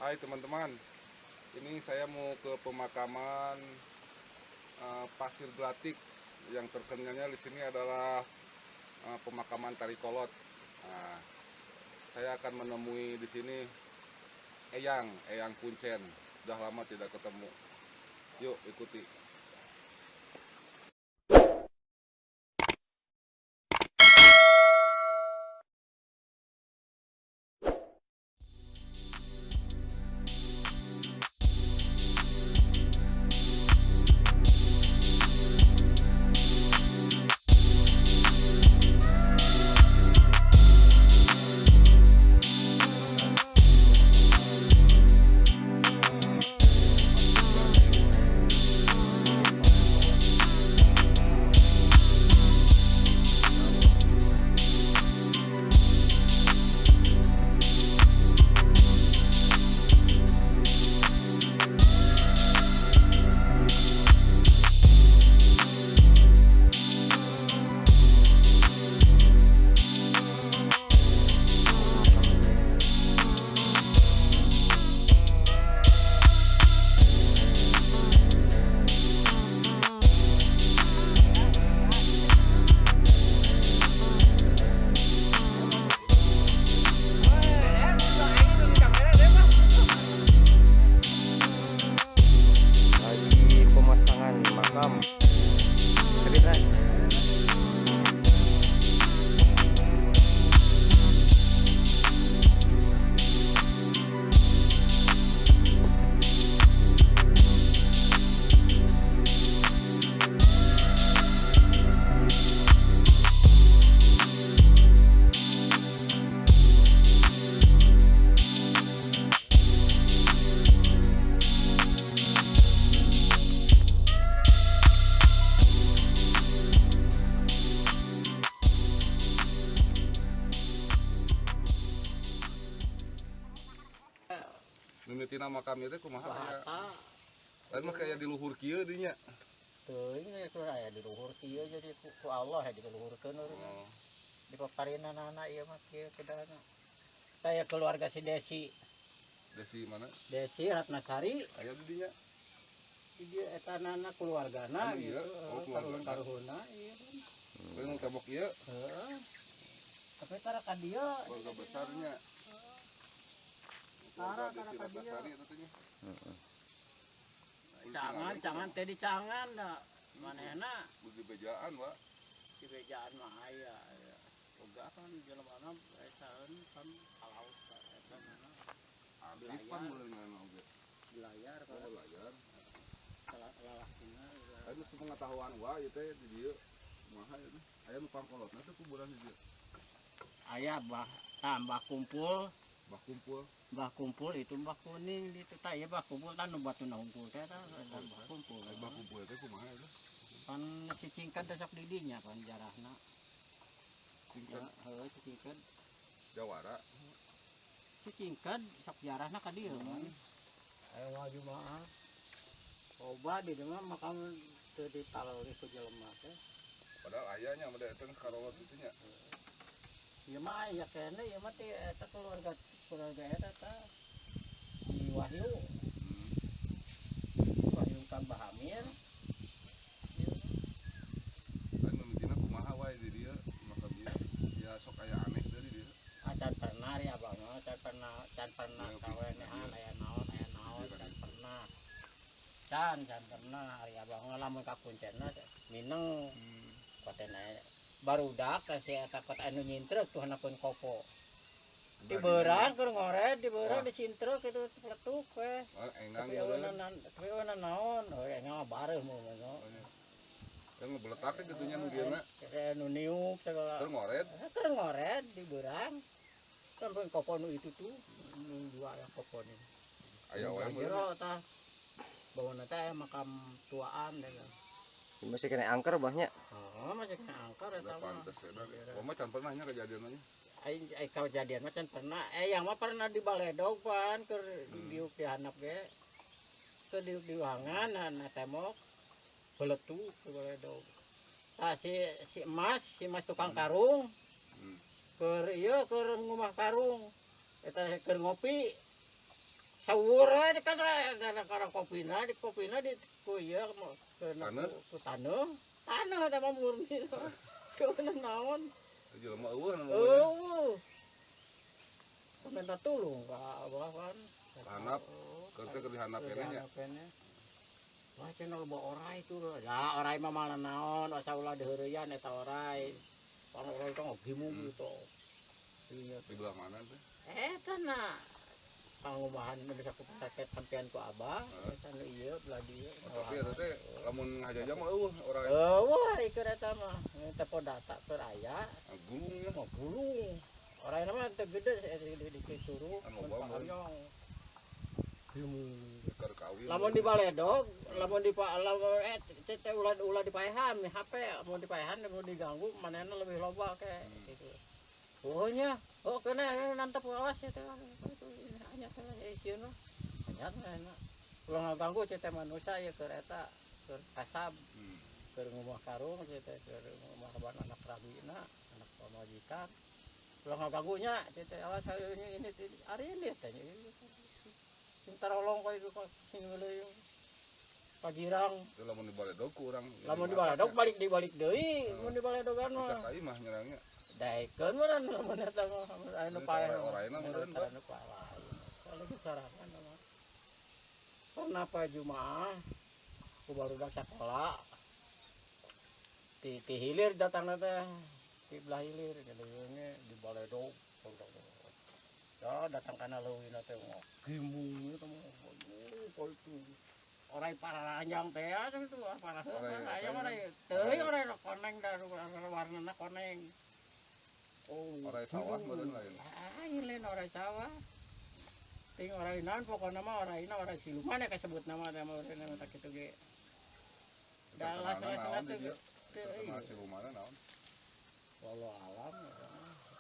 Hai teman-teman, ini saya mau ke pemakaman Pasir Glatik yang terkenalnya di sini adalah pemakaman Tarikolot. Nah, saya akan menemui di sini Eyang, Eyang Kuncen. Sudah lama tidak ketemu. Yuk ikuti. Lagi pemasangan makam. Cerita. Mimitina makam itu kumaha ya? Lain mah kayak di luhur kieu dinya. Teuing we aya di luhur kieu jadi ku Allah ya diluhurkeun urang. Oh. Di paparinanana ieu mah kieu kedahna. Taya keluarga si Desi. Desi mana? Desi Ratnasari. Aya di dinya. Di dieu eta nana keluargana Anu gitu. ieu? Oh, keluargana. Karuhun-karuhunna ieu kan. Lain tembok ieu. Heeh. Tapi tara ka dieu. Keluarga besarnya. Tara Keluarga tara Desi ka dieu. Ratnasari eta teh nya. Cangan cangan teh dicangan da. Manehna Beuki bejaan, Pak. di bejaan mah aya. Boga kan jelemana esaeun kan kalaut eta mana. Artis pan meureun oge. Belayar Oh, layar. Lalakina. Anu sepengetahuan wa ieu teh di dieu kumaha ieu teh? Aya nu pangkolotna teh kuburan di dieu. Aya bah tambah kumpul, Bah kumpul. bah kumpul itu bah kuning di teh ieu bah kumpul tan nu batuna hungkul teh tah bah kumpul. Aya bah kumpul teh kumaha ieu teh? Pan si cingkat teh sok di dinya pan jarahna. Cingkat Heeh, si cingkat. Jawara. Si cingkat sok jarahna ka dieu kan. Aya wa jumaah. Loba di dieu mah makam teu ditalori ku jelema teh. Padahal ayahnya mah eta karolot itu nya. Ieu mah aya keneh ieu mah ti eta keluarga keluarga eta tah. Si Wahyu. Wahyu Kang Bahamir. Lain mimitina kumaha wae di dieu makam ieu. Ya sok aya aneh dari dieu. Acan pernah ya abang mah, can pernah Ya, kawenehan iya. aya naon Iya, can kan. pernah. Can can pernah ari abang mah lamun ka kuncenna mineng kotena barudak ka si eta kot anu nyintrek tuh hanapun kopo. Di beurang keur ngored, di beurang Wah. disintrek itu peletuk we. Oh, engang Tapi meureun. eueunan tapi eueunan naon, oh engang mah bareuh mun mah. Kan ngebeletak gitu nya nu dieuna. Kayak nu niup segala. Keur ngored. Keur ngored di beurang. Kan pun kopo nu itu tuh, nu dua yang kopo ini. Aya wae meureun. Jero tah. Bawana teh aya makam tuaan deh. Masih kena angker bahnya. Oh, masih kena angker eta Udah mah. pantes ya. Wah mah can pernah nya kejadian nya. Aing ai kejadian mah can pernah. Yang mah pernah di baledog pan keur diuk di handap ge. Keur diuk di ruangan nah tembok beletuk di baledog. Tah si si Emas, si Mas tukang karung. Keur ieu keur ngumah karung. Eta keur ngopi. Sawur we kan karena kopina di kopina di ku ieu ku taneuh. Taneuh eta mah murni. Keuna naon? Jelema eueuh nu eueuh. Minta tulung ka abah kan. Hanap, keur teh keur dihanap keneh nya. Wah cenah loba orai tuh. Ya orai mah malah naon asa ulah diheureyan eta orai. Pan orai teh ngagimung gitu. Iya. Di belah mana teh? Eta na pangumahan nu bisa ku paket sampean ku abah, eta nu ieu belah dieu. Tapi eta teh lamun ngajaja mah eueuh orai. Eueuh ieu eta mah. Eta po data keur aya. Gulung ya. Mah gulung. Orai mah teu gede di suruh hoyong. Lamun di baledog, lamun di lamun teh ulah dipaehan HP, mun dipaehan mun diganggu manehna lebih loba ke gitu. Oh nya, oh kena nantep awas ya teh. Hanya teh sieun mah. Hanya enak. Ulah ngaganggu teh manusia ya keur eta keur kasab. Keur ngumah karung teh keur ngumah ban anak rabina, anak pamajikan. Ulah ngaganggu nya teh awas ini ari ini teh. Sing tarolong ka itu sing meuleuy. Pagirang. Itu lamun di baledog ku urang. Lamun di baledog balik dibalik deui, mun di baledogan mah. Bisa ka imah nyerangnya. Daekeun meureun lamun eta mah anu paeh. Oraina meureun. Anu paeh. Kalau sarangan mah. Pernah pa Jumaah ku barudak sakola. Ti hilir datangna teh, ti belah hilir ge di baledog. Ya datang kana leuwihna teh gimung eta mah. Itu orai pararanjang teh itu pararanjang orai teuing orai koneng da warnana koneng. Oh, orai sawah meureun lain. Ah, lain orai sawah. Ting orai naon pokona mah oraina orai siluman ya kasebut nama teh mah meureun eta kitu ge. Da las-lasna teh terkenal silumanna naon? Wallahu alam ya.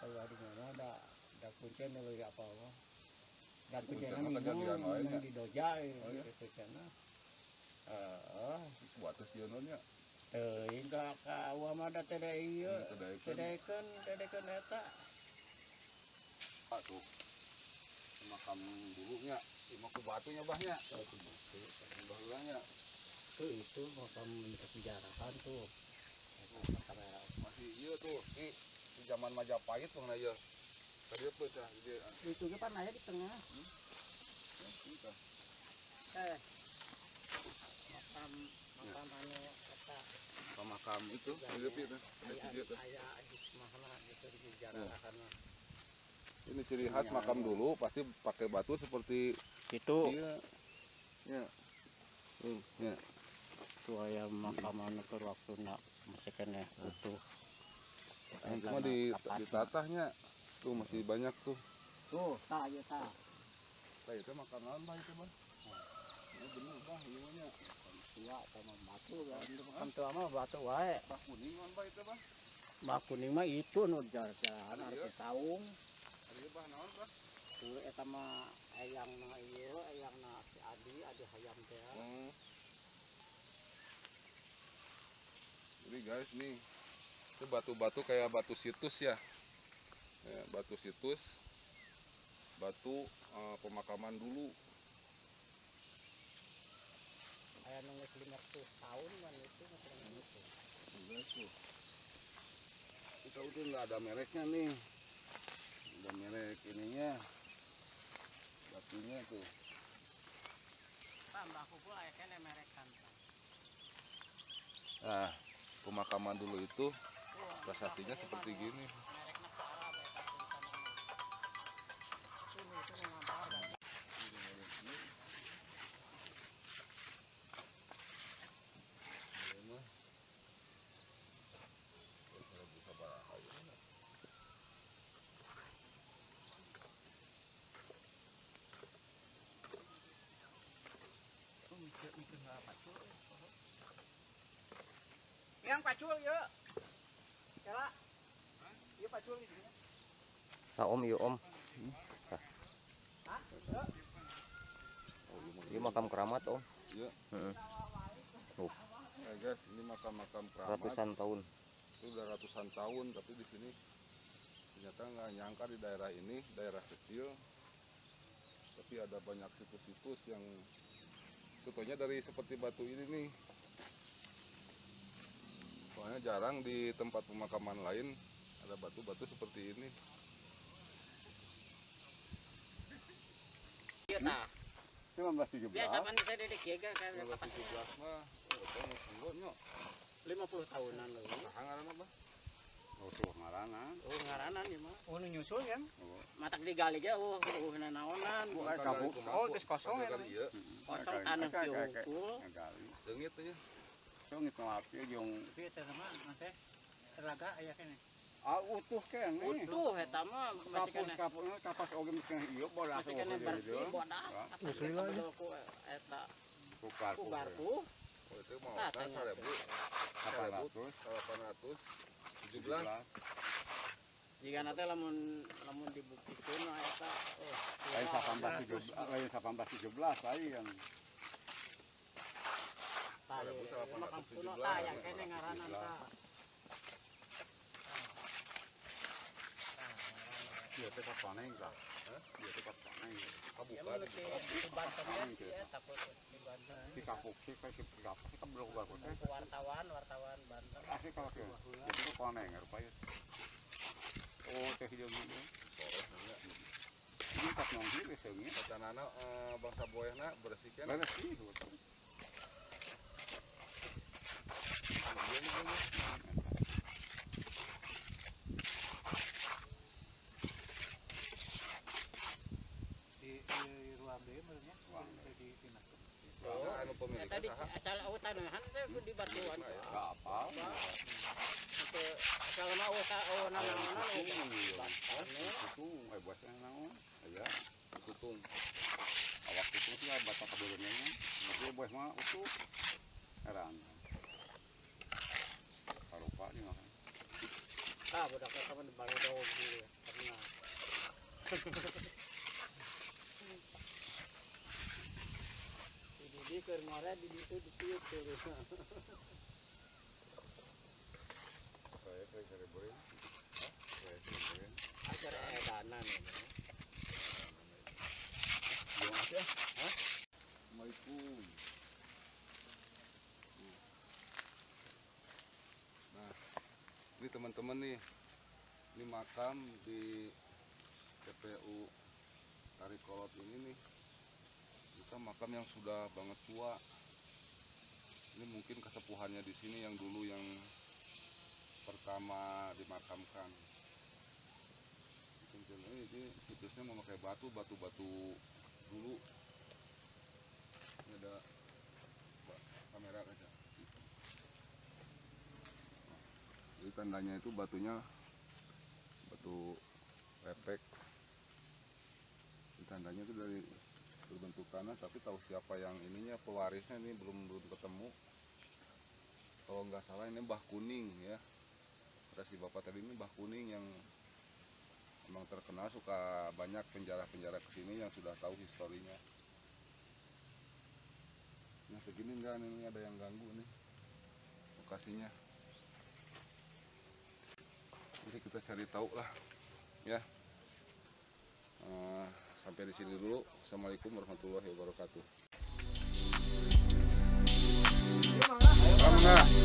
Kalau di mana da da kuncen leuwih apa mah. Da kuncen minum di doja gitu kuncen. Heeh, batu sieun nya. Teuing ka ka uah mah da teh ieu. Teu daekeun eta. Tuh. Makam dulunya, imah ku batunya bahnya. Baheulanya. Tuh itu makam penjarahan tuh. Masih ieu tuh, di zaman Majapahit mah ieu. Tadi apa tah? Itu ge pan aya di tengah. Makam makam anu eta. Makam itu di tepi teh. Aya di mahana gitu di penjarahan. Ini ciri khas makam dulu pasti pakai batu seperti itu. Iya. Ya. Ya. Itu aya makam anu keur waktuna masih keneh utuh. Cuma di ditatahnya tuh masih banyak tuh. Tuh, tah ieu tah. Tah itu makam naon bah itu, Bah? Ini bener bah ieu mah nya. Tua sama batu, makam tua mah batu wae. Bah kuning naon bah itu, Bah? Bah kuning mah itu nu jalan arti saung. Ieu bah naon bah? Tuh eta mah eyangna ieu, eyangna si Adi, Adi hayam teh. Jadi guys nih, itu batu-batu kayak batu situs ya. Ya, batu situs, batu pemakaman dulu. Kayak nunggu 500 tahun kan itu itu. Tuh. Kita udah nggak ada mereknya nih, ada merek ininya, batunya tuh. Tambah kumpul kayaknya merek kan. Nah, pemakaman dulu itu prasastinya seperti gini. Yang pacul yuk. Kela. Ieu pacul di dieu. Tah om ieu om. Tah. Ieu makam keramat om. Iya. Heeh. Tuh. Nah, guys, ini makam-makam keramat. Ratusan tahun. Itu udah ratusan tahun, tapi di sini ternyata nggak nyangka di daerah ini, daerah kecil, tapi Tapi ada banyak situs-situs yang contohnya dari seperti batu ini nih. Soalnya jarang di tempat pemakaman lain ada batu-batu seperti ini. Iya tah. 1917. Biasa pan saya dedek ya kan 1917 mah. Oh, 50 tahunan leuwih. Saha ngaranna, Bah? Oh, tuh ngaranan. Oh, ngaranan ieu mah. Oh, nu nyusul kan? Matak digali ge oh, nanaonan. Oh, Oh, geus kosong ya. Kosong tanah kieu hungkul. Gali. Seungit nya. Seungit mah api jeung Tapi eta mah teh telaga aya keneh. Ah, utuh keneh. Utuh eta mah masih keneh. Kapur kapas oge masih keneh ieu bodas. Masih keneh bersih bodas. Atas ku eta Ku garpu. Oh, itu mah 1817. Jika nanti lamun dibuktikan mah eta oh lain 1817, lain 1817 lain. Tah, makam kuno tah yang kene ngaranan tah. Ieu teh pas paneng tah. Ieu teh pas paneng. Kabuka di Banten ya, takut di Banten. Si kapuk si kapuk si kabelok bagus teh. Wartawan Banten. Asli kalau kieu. Jadi ku paneng rupa ieu. Oh, teh hijau gitu. Ini pas nongki we seungit. Kacanana bangsa boehna bersih kan? Bersih. Di ruang B maksudnya di pindah. Oh, anu pemilik tadi asal tanahan teh di batuan. Enggak apa. Itu asal mah nanaonan itu buatnya naon? Aya tutung. Awak tutung sih bata kabeureunya. Tapi buah mah utuh. Heran. Karupa nih mah. Tah budak eta mah di baledog dulu ya. Pernah. Di keur ngore di ditu ditiup tuh. Saya teh seribuin. Saya seribuin. Acara edanan ya. Ya. Hah? Assalamualaikum. Nah, ini teman-teman nih. Ini makam di TPU Tarikolot ini nih. Kita makam yang sudah banget tua. Ini mungkin kesepuhannya di sini yang dulu yang pertama dimakamkan. Ini situsnya memakai batu dulu. Ini ada kamera kaca. Nah, jadi tandanya itu batunya batu lepek. Ini tandanya itu dari berbentuk tanah, tapi tahu siapa yang ininya pewarisnya ini belum ketemu. Kalau nggak salah ini Mbah Kuning ya. Kata si bapak tadi ini Mbah Kuning yang emang terkenal suka banyak penjara-penjara kesini yang sudah tahu historinya. Nah segini enggak nih, ini ada yang ganggu nih lokasinya. Jadi kita cari tahu lah ya. Sampai di sini dulu. Assalamualaikum warahmatullahi wabarakatuh. Mangga.